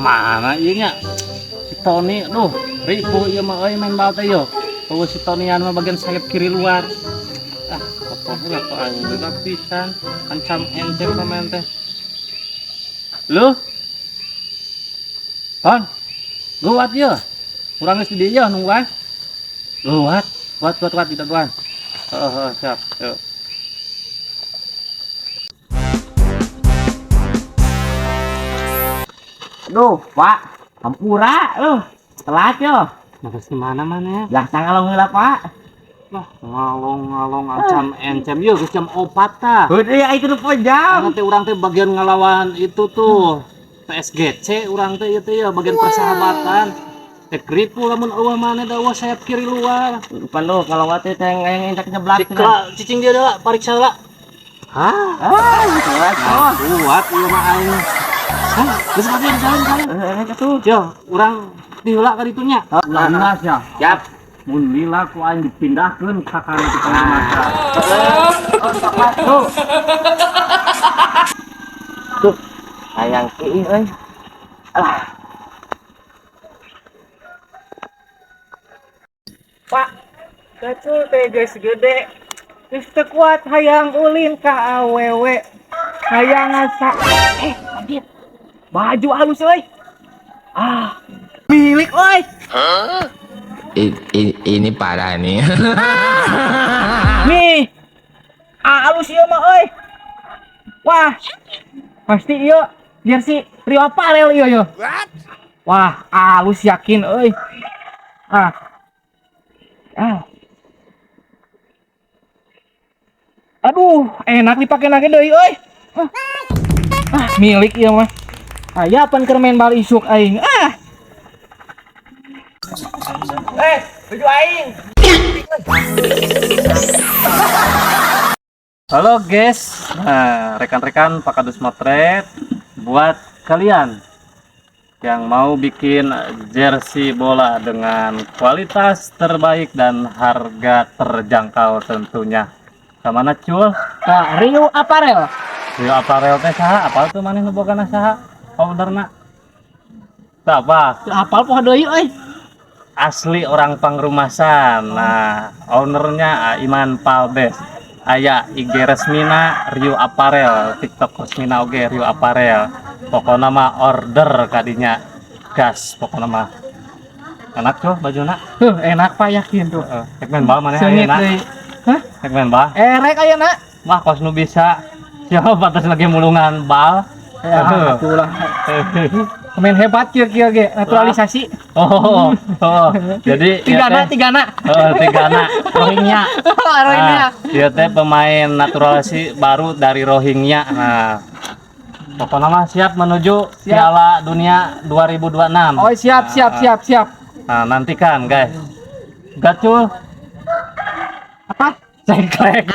Mana ieu nya? Si Tony, duh, ripuh ieu mah euy main bal teh yo. Eueuh si Tonian mah bagian sayap kiri luar. Ah, kotor heula kok aing lila pisan. Ancam encem pemain teh. Lu? Ton. Geuwat ye. Urang geus di dieu nungguan. Geuwat, kuat kuat kuat ditaguan. Heeh, heeh, siap. Yuk. Aduh, Pak. Hampura lu. Telat yo. Terus di mana mana? Lah ngalong heula, Pak. Lah, ngalong-ngalong ancam encem yeuh geus jam 4 tah. Heuh, ya itu nu jam. Nanti urang teh bagian ngelawan itu tuh PSGC urang teh ieu teh ya bagian persahabatan. Teh kripu lamun eueuh maneh da eueuh sayap kiri luar. Lupa lu kalau teh teh yang entak nyeblak. Dikla cicing dia lah pariksa lah. Hah? Ah, kuat. Nah, kuat ieu mah aing. Hah, geus kabeh jalan jalan. Heeh, tuh. Yo, urang diheula ka ditu nya. Ulah dinas ya. Siap. Mun lila ku aing dipindahkeun ka kana tukang masak. Tuh. Tuh. Hayang kieu euy. Alah. Pak, gacul teh geus gede. Geus teu kuat hayang ulin ka awewe. Hayang ngasa. Anjir. Baju halus euy. Ah, milik euy. Ini parah nih. Nih. Ah, halus ieu mah euy. Wah. Pasti ieu jersey Rio Apparel ieu yo. Wah, halus yakin euy. Ah. Ah. Aduh, enak dipake lagi deui euy. Ah. Ah, milik ieu mah. Aya pan keur main bal isuk aing. Ah. Baju aing. Halo guys, nah, rekan-rekan Pak Kadus Motret, buat kalian yang mau bikin jersey bola dengan kualitas terbaik dan harga terjangkau tentunya. Kamana cul? Nah, Rio Apparel. Rio Apparel teh saha? Apal tuh maneh nu bogana saha? Ownerna? Teu apa? Teu apal poho deui euy. Asli orang Pangrumasan. Nah, ownernya Iman Paldes. Aya IG resmina Rio Apparel, TikTok resmina oge Rio Apparel. Pokokna mah order kadinya gas pokokna mah. Enak tuh bajuna. Tuh, enak Pak yakin tuh. Heeh. Rek main bal maneh Seungit ayeuna? deui. Hah? Rek main bal? Erek ayeuna. Wah, kos nu bisa. Siapa batas lagi mulungan bal? Ya, atulah. Pemain hebat kieu-kieu ge, naturalisasi. Oh, oh. Jadi Tigana, ieu teh- tigana. Heeh, tigana Rohingya. Rohingya. Nah, dia teh pemain naturalisasi baru dari Rohingya. Nah, pokoknya mah siap menuju Siap. Piala Dunia 2026. Oh, siap, siap, siap, siap. Nah, nantikan guys. Gacul Apa? cengklek.